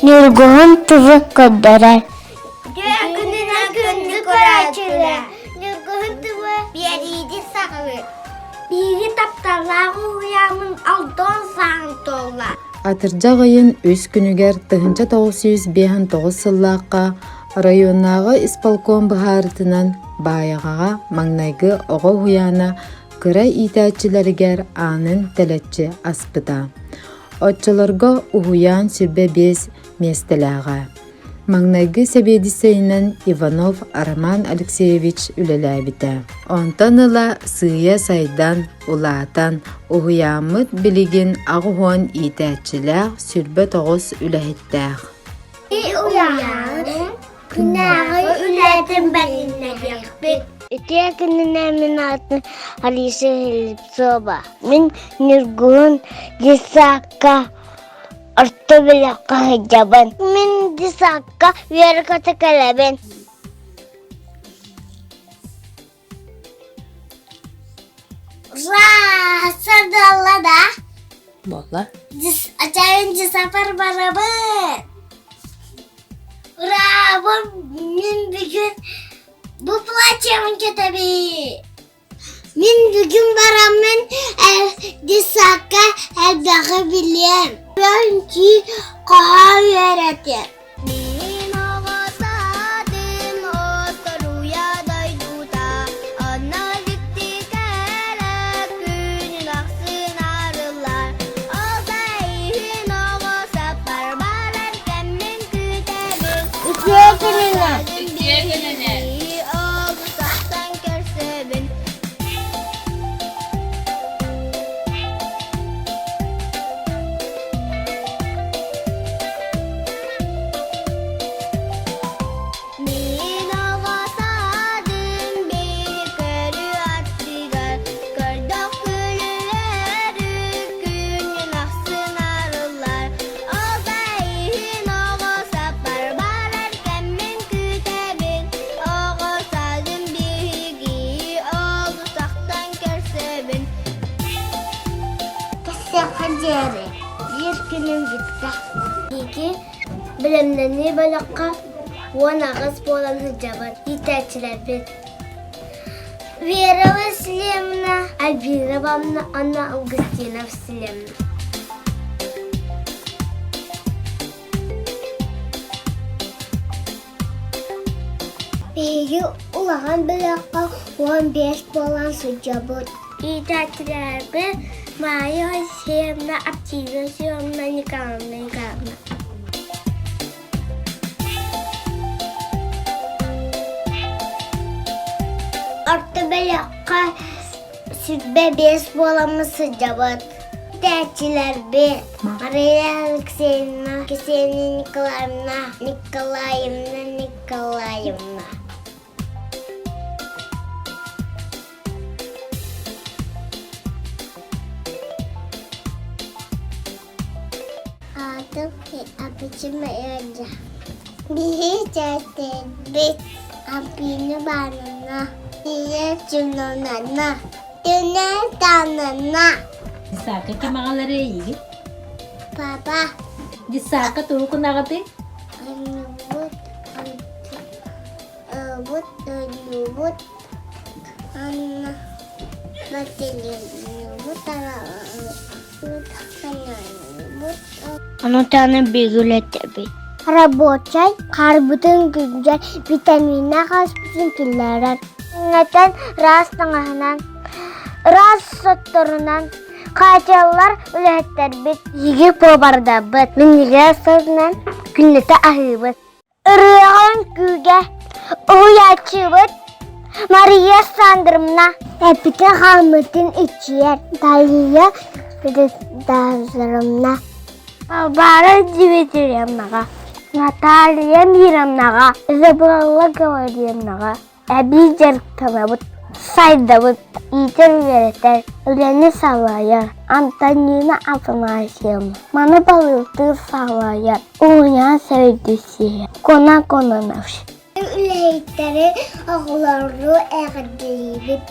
Ньургуһун тылы көрдөрөр. Күнүнэн күндү көрөөччүлэр! Ньургуһун тылы биэрииди саҕалыыр. Биһиги тапталлаах уһуйааммын Алтон сааһын туолла. Атырдьах ыйын үс күнүгэр 1959 сыллаахха оройуоннааҕы исполком быһаарытынан Баайаҕаҕа маҥнайгы оҕо уһуйаана кыра иитээччилэригэр аанын тэлэччи аспыта. Оччолорго уһуйаан 25 миэстэлээҕэ. Маҥнайгы сэбиэдиссэйинэн Иванов Роман Алексеевич үлэлээбитэ. Онтон ыла сыыйа сайдан, улаатан, уһуйааммыт билигин 80 иитээччилээх, 29 үлэһиттээх. Уһуйаан күнээҕи үлэтин бэриннэриэхпит. Үтүө күнүнэн мин аатым Алиса Слепцова. Мин Ньургуһун детсадка орто бөлөххө сылдьабын. Мин детсадка үөрэ-көтө кэлэбин. Ура! Сардалла да? Буолла. Ачайын десапар барабын. Ура! Бу мин бүгүн бу платьемын кэтэбин. Мин бүгүн бараммын детсадка элбэҕи билиэм. Үҥкүү хоһоон үөрэтиэм. Мин оҕо саадым осторуйа дойдута, онно дьикти кэрэ күнүн ахсын арыллар. Ол да иһин оҕо саппар барар кэммин күүтэбин. Үтүө күнүнэн! Үтүө күнүнэн! Олус ахтан көрсөбүн. Мин оҕо саадым биир көрүү аттыгар көрдөх күлүлэри күнүн ахсын арыллар. Ол да иһин оҕо саппар барар кэммин күүтэбин. Оҕо саадым биһиги олус ахтан көрсөбүн. Кэсиэххэ диэри биир күнүм бүттэ. Биһиги бэлэмнэнии бөлөххө 18 буолан сылдьабыт. Иитээччилэрбит Вера Васильевна, Альбина Ивановна, Анна Августина Васильевна. Биһиги улахан бөлөххө 15 буолан сылдьабыт. Иитээччилэрбит Майя Алексеевна, Активия Семеновна, Николаевна Николаевна. Орто бөлөххө 25 буоламмыт сылдьабыт. Иитээччилэрбит Мария Алексеевна, Ксения Николаевна, Николаевна Николаевна. Аатым Апичима Эрдя. Биһи чээстэрбит Апина Банана, Ия Чунонана, Түнэ Танана. Дисака ким аҕалары эйигин? Папа. Дисака тугу кунаҕытый? Анныбыт, ыбыт, ынныбыт, анна, бателенныбыт, Ону таһынан бигилэтэбит. Рабочай харбытын күндэ витаминнаах аспытын киллэрэр. Иҥэтэн ыраас таҥаһынан, ыраас сотторунан хаачаллар үлэһиттэрбит. Биһиги повардарбыт минньигэс сылынан күннэтэ аһыыбыт. Ырыаҕа үҥкүүгэ уһуйааччыбыт Мария Александровна эппитин хааммытын иччийэр Дария Федоровна Балбаара Дмитриевнаҕа Наталья Мировнаҕа Изабелла Гаврильевнаҕа Эбии дьарыктанабыт, сайдабыт, иитэр-үөрэтэр, үлэни салайар Антонина Афанасьевна маны балыктыы салайар уһуйаан сэбиэдиссэйэ Кона Кононович. Үлэһиттэри оҕолору эҕэрдэлиибит.